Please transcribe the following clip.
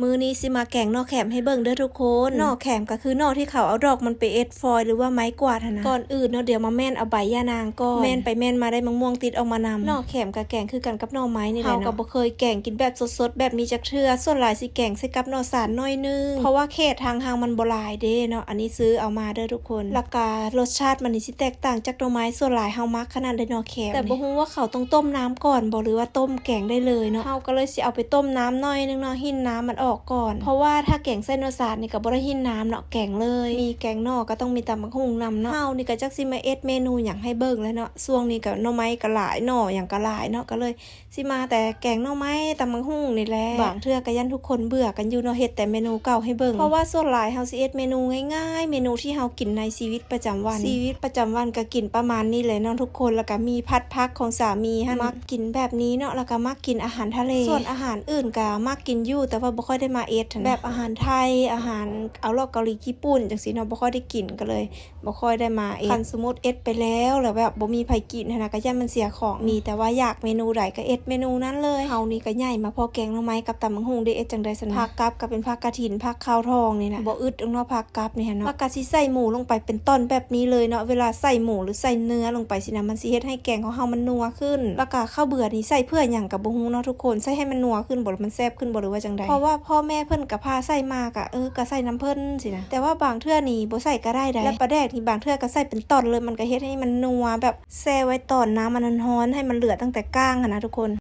ມື້ນີ້ຊິມາແກງໜໍ່ແຂມໃຫ້ເບິ່ງເດີທຸກຄົນ. ໜໍ່ແຂມກໍຄືໜໍ່ທີ່ເຂົາເອົາດອກມັນໄປເອັດຟອຍ ຫຼືວ່າໄມ້ກວາດຫັ້ນນະ. ກ່ອນອື່ນເນາະ ດຽວມາແມ່ນເອົາໃບຢານາງກ່ອນ. ແມ່ນໄປແມ່ນມາໄດ້ໝາກມ່ວງຕິດອອກມານຳ. ໜໍ່ແຂມກໍແກງຄືກັນກັບໜໍ່ໄມ້ນີ້ແຫຼະເນາະ. ເຮົາກໍບໍ່ເຄີຍແກງກິນແບບສົດໆແບບນີ້ຈັກເທື່ອ. ສ່ວນຫຼາຍຊິແກງໃສ່ກັບໜໍ່ສານໜ້ອຍໜຶ່ງ ເພາະວ່າເຂດທາງເຮົາມັນບໍ່ຫຼາຍເດ້ເນາະ. ອັນນີ້ຊື້ເອົາມາເດີທຸກຄົນ. ແລ້ວກໍລົດຊາດມັນນີ້ຊິແຕກຕ່າງຈາກໜໍ່ໄມ້. ສ່ວນຫຼາຍເຮົາມັກຂະໜາດໃດໜໍ່ແຂມ. ແຕ່ບໍ່ຮູ້ວ່າເຂົາຕ້ອງຕົ້ມນ້ຳກ່ອນບໍ່ ຫຼືວ່າຕົ້ມແກງໄດ້ເລີຍເນາະ. ເຮົາກໍເລີຍຊິເອົາໄປຕົ້ມນ້ຳໜ້ອຍໜຶ່ງເນາະ ຫີນນ້ຳມັນອອກກ່ອນ. ເພາະວ່າຖ້າແກງໃສ່ໜໍ່ສານນີ້ກໍບໍ່ໄດ້ຫີນນ້ຳເນາະ ແກງເລີຍ. ມີແກງໜໍ່ກໍຕ້ອງມີຕຳບັກຫຸ່ງນຳເນາະ. ເຮົານີ້ກໍຈັກຊິມາເອັດເມນູຫຍັງໃຫ້ເບິ່ງແຫຼະເນາະ. ຊ່ວງນີ້ກໍໜໍ່ໄມ້ກໍຫຼາຍ ໜໍ່ຫຍັງກໍຫຼາຍເນາະ ກໍເລີຍຊິມາແຕ່ແກງໜໍ່ໄມ້ ຕຳບັກຫຸ່ງນີ້ແຫຼະ. ບາງເທື່ອກໍຢ້ານທຸກຄົນເບື່ອກັນຢູ່ເນາະ ເຮັດແຕ່ເມນູເກົ່າໃຫ້ເບິ່ງ. ເພາະວ່າສ່ວນຫຼາຍເຮົາຊິເຮັດເມນູງ່າຍໆ ເມນູທີ່ເຮົາກິນໃນຊີວິດປະຈຳວັນ. ຊີວິດປະຈຳວັນກໍກິນປະມານນີ້ແຫຼະເນາະທຸກຄົນ. ແລ້ວກໍມີຜັດຜັກຂອງສາມີຫັ້ນ ມັກກິນແບບນີ້ເນາະ ແລ້ວກໍມັກກິນອາຫານທະເລ. ສ່ວນອາຫານອື່ນກໍມັກກິນຢູ່ ແຕ່ວ່າບໍ່ຄ່ອຍໄດ້ມາເຮັດຫັ້ນນະ. ແບບອາຫານໄທ ອາຫານເອົາລອກເກົາຫຼີຍີ່ປຸ່ນຈັ່ງຊີ້ເນາະ ບໍ່ຄ່ອຍໄດ້ກິນ ກໍເລີຍ ບໍ່ຄ່ອຍໄດ້ມາເຮັດ. ຄັນສົມມຸດເຮັດໄປແລ້ວ ແລ້ວແບບບໍ່ມີໃຜກິນຫັ້ນນະ ກໍຢ້ານມັນເສຍຂອງ. ມີແຕ່ວ່າຢາກເມນູໃດກໍເຮັດເມນູນັ້ນເລີຍ. ເຮົານີ້ກໍໃຫຍ່ມາພໍ້ແກງໜໍ່ໄມ້ກັບຕຳບັກຫຸ່ງ ໄດ້ເຮັດຈັ່ງໃດຊັ້ນນະ. ຜັກກັບກໍເປັນຜັກກະຖິນ ຜັກຂາວທອງນີ້ນະ ບໍ່ອຶດດອກເນາະ ຜັກກັບນີ້ຫັ້ນເນາະ. ແລ້ວກໍຊິໃສ່ໝູລົງໄປເປັນຕ່ອນແບບນີ້ເລີຍເນາະ. ເວລາໃສ່ໝູ ຫຼື ໃສ່ເນື້ອລົງໄປຊີ້ນະ ມັນຊິເຮັດໃຫ້ແກງຂອງເຮົາມັນນົວຂຶ້ນ. ແລ້ວກໍເຂົ້າເບືອນີ້ໃສ່ເພື່ອຫຍັງກໍບໍ່ຮູ້ເນາະທຸກຄົນ ໃສ່ໃຫ້ມັນນົວຂຶ້ນບໍ່ ຫຼື ມັນແຊບຂຶ້ນບໍ່ ຫຼືວ່າຈັ່ງໃດ. ເພາະວ່າພໍ່ແມ່ເພິ່ນກໍພາໃສ່ມາ ກໍ ເອີ ກໍໃສ່ນຳເພິ່ນຊີ້ນະ. ແຕ່ວ່າບາງເທື່ອນີ້ບໍ່ໃສ່ກໍໄດ້ໃດ໋. ແລ້ວປາແດກນີ້ບາງເທື່ອກໍໃສ່ເປັນຕ່ອນເລີຍ ມັນກໍເຮັດໃຫ້ມັນນົວ ແບບແຊ່ໄວ້ຕອນນ້ຳມັນຮ້ອນໆ ໃຫ້ມັນເຫຼືອຕັ້ງແຕ່ກ້າງຫັ້ນນະທຸກຄົນ.